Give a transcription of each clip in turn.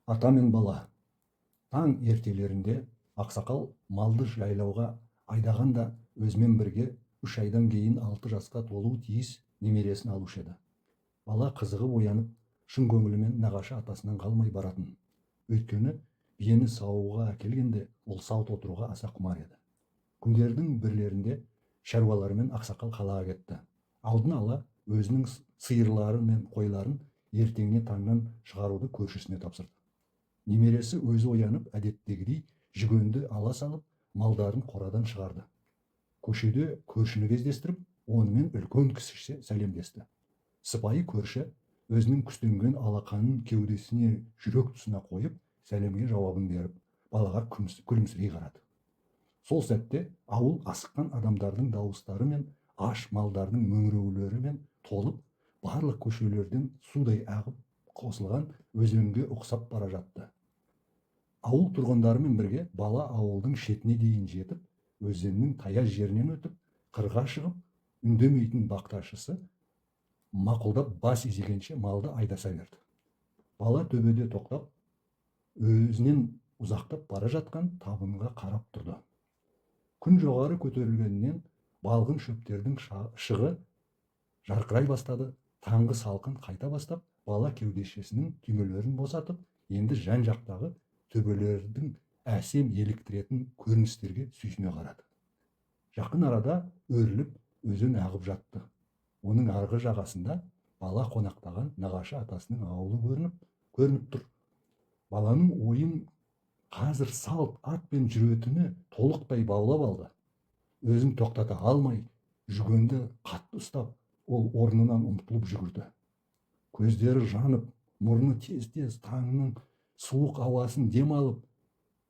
Ата мен бала. Таң ертелерінде ақсақал малды жайлауға айдағанда өзімен бірге 3 айдан кейін 6 жасқа толуы тиіс немересін алушы еді. Бала қызығып оянып, шын көңілімен нағашы атасынан қалмай баратын. Өйткені биені саууға әкелгенде ол салт отыруға аса құмар еді. Күндердің бірлерінде шаруаларымен ақсақал қалаға кетті. Алдын ала өзінің сиырлары мен қойларын ертеңіне таңнан шығаруды көршісіне тапсырды. Немересі өзі оянып, әдеттегідей жүгенді ала салып, малдарын қорадан шығарды. Көшеде көршіні кездестіріп, онымен үлкен кісіше сәлемдесті. Сыпайы көрші өзінің күстенген алақанын кеудесіне жүрек тұсына қойып, сәлемге жауабын беріп, балаға күлімсірей қарады. Сол сәтте ауыл асыққан адамдардың дауыстары мен аш малдардың мөңіреулерімен толып, барлық көшелерден судай ағып қосылған өзенге ұқсап бара жатты. Ауыл тұрғындарымен бірге бала ауылдың шетіне дейін жетіп, өзеннің таяз жерінен өтіп, қырға шығып, үндемейтін бақташысы мақұлдап бас изегенше малды айдаса берді. Бала төбеде тоқтап, өзінен ұзақтап бара жатқан табынға қарап тұрды. Күн жоғары көтерілгеннен балғын шөптердің шығы жарқырай бастады. Таңғы салқын қайта бастап, бала кеудешесінің түймелерін босатып, енді жан-жақтағы төбелердің әсем еліктіретін көріністерге сүйсіне қарады. Жақын арада өріліп өзен ағып жатты. Оның арғы жағасында бала қонақтаған нағашы атасының ауылы көрініп тұр. Баланың ойын қазір салт атпен жүретіні толықтай баулап алды. Өзін тоқтата алмай, жүгенді қатты ұстап, ол орнынан ұмтылып жүгірді. Көздері жанып, мұрны тез-тез таңның суық ауасын дем алып,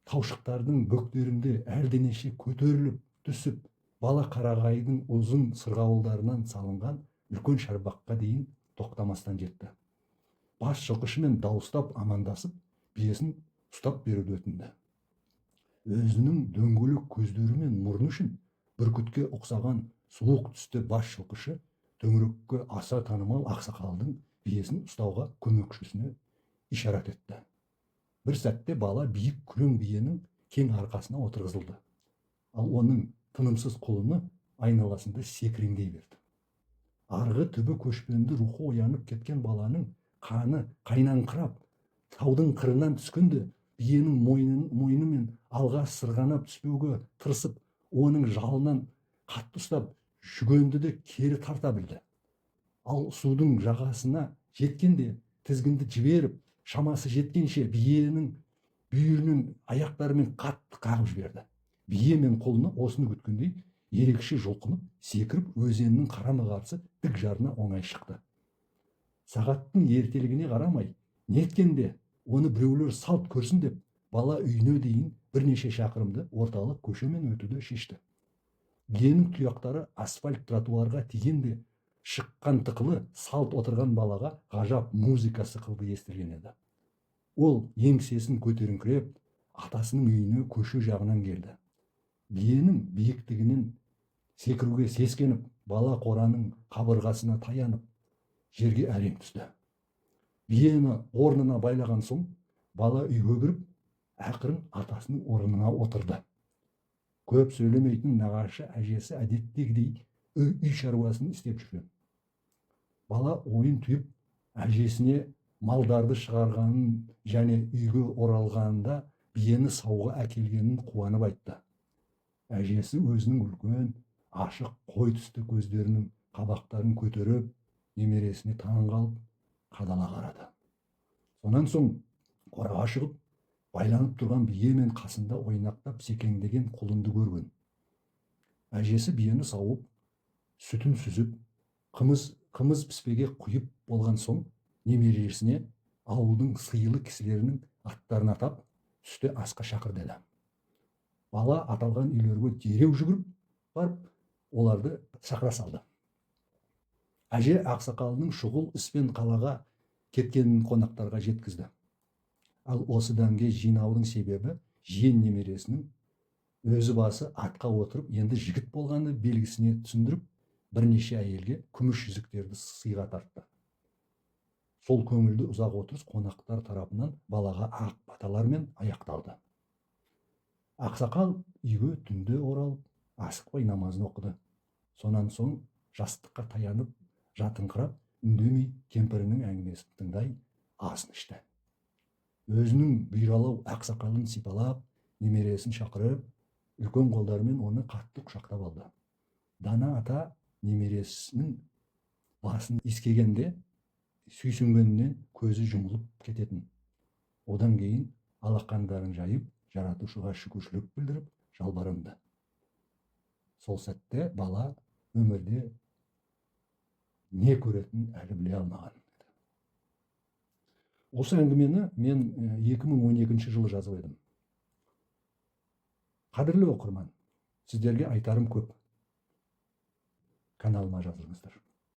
таушықтардың бөктерінде әлденеше көтеріліп түсіп, бала қарағайдың ұзын сырғауылдарынан салынған үлкен шарбаққа дейін тоқтамастан жетті. Бас жылқышымен дауыстап амандасып, биесін ұстап беруді өтінді. Өзінің дөңгелек көздері мен мұрны үшін бүркітке ұқсаған суық түсті бас жылқышы төңірекке аса танымал ақсақалдың биесін ұстауға көмекшісіне ишарат етті. Бір сәтте бала биік күрең биенің кең арқасына отырғызылды. Ал оның тынымсыз құлыны айналасында секіреңдей берді. Арғы түбі көшпенді рухы оянып кеткен баланың қаны қайнаңқырап, таудың қырынан түскенде биенің мойнымен алға сырғанап түспеуге тырысып, оның жалынан қатты ұстап, жүгенді де кері тарта білді. Ал судың жағасына жеткенде тізгінді жіберіп, шамасы жеткенше биенің бүйірінен аяқтарымен қатты қағып жіберді. Бие мен құлыны осыны күткендей ерекше жұлқынып, секіріп өзеннің қарама-қарсы тік жарына оңай шықты. Сағаттың ертелігіне қарамай, неткенде оны біреулер салт көрсін деп, бала үйіне дейін бірнеше шақырымды орталық көшемен өтуді шешті. Биенің тұяқтары асфальт тротуарға тигенде шыққан тықылы салт отырған балаға ғажап музыка сықылды естілген еді. Ол еңсесін көтеріңкіреп, атасының үйіне көше жағынан келді. Биенің биіктігінен секіруге сескеніп, бала қораның қабырғасына таянып, жерге әрең түсті. Биені орнына байлаған соң, бала үйге кіріп, ақырын атасының орнына отырды. Көп сөйлемейтін нағашы әжесі әдеттегідей үй шаруасын істеп жүрген. Бала ойын түйіп, әжесіне малдарды шығарғанын және үйге оралғанында биені сауға әкелгенін қуанып айтты. Әжесі өзінің үлкен, ашық қой түсті көздерінің қабақтарын көтеріп, немересіне таң қалып, қадала қарады. Сонан соң қораға шығып, байланып тұрған бие мен қасында ойнақтап секеңдеген құлынды көрген. Әжесі биені сауып, сүтін сүзіп, қымыз піспеге құйып болған соң немересіне ауылдың сыйлы кісілерінің аттарын атап, түсте асқа шақыр деді. Бала аталған үйлерге дереу жүгіріп барып, оларды шақыра салды. Әже ақсақалының шұғыл іспен қалаға кеткенін қонақтарға жеткізді. Ал осы дәмге жинаудың себебі жиен немересінің өзі басы атқа отырып, енді жігіт болғаны белгісіне түсіндіріп, бірнеше әйелге күміс жүзіктерді сыйға тартты. Сол көңілді ұзақ отырыс қонақтар тарапынан балаға ақ баталармен аяқталды. Ақсақал үйге түнде оралып, асықпай намазын оқыды. Сонан соң жастыққа таянып жатыңқырап, үндемей кемпірінің әңгімесін тыңдай асын ішті. Өзінің бұйралау ақ сақалын сипалап, немересін шақырып, үлкен қолдарымен оны қатты құшақтап алды. Дана ата немересінің басын иіскегенде сүйсінгенінен көзі жұмылып кететін. Одан кейін алақандарын жайып, жаратушыға шүкіршілік білдіріп жалбарынды. Сол сәтте бала өмірде не көретінін әлі біле алмаған. Осы әңгімені мен 2012 жылы жазып едім. Қадірлі оқырман, сіздерге айтарым көп. Каналыма жазылыңыздар.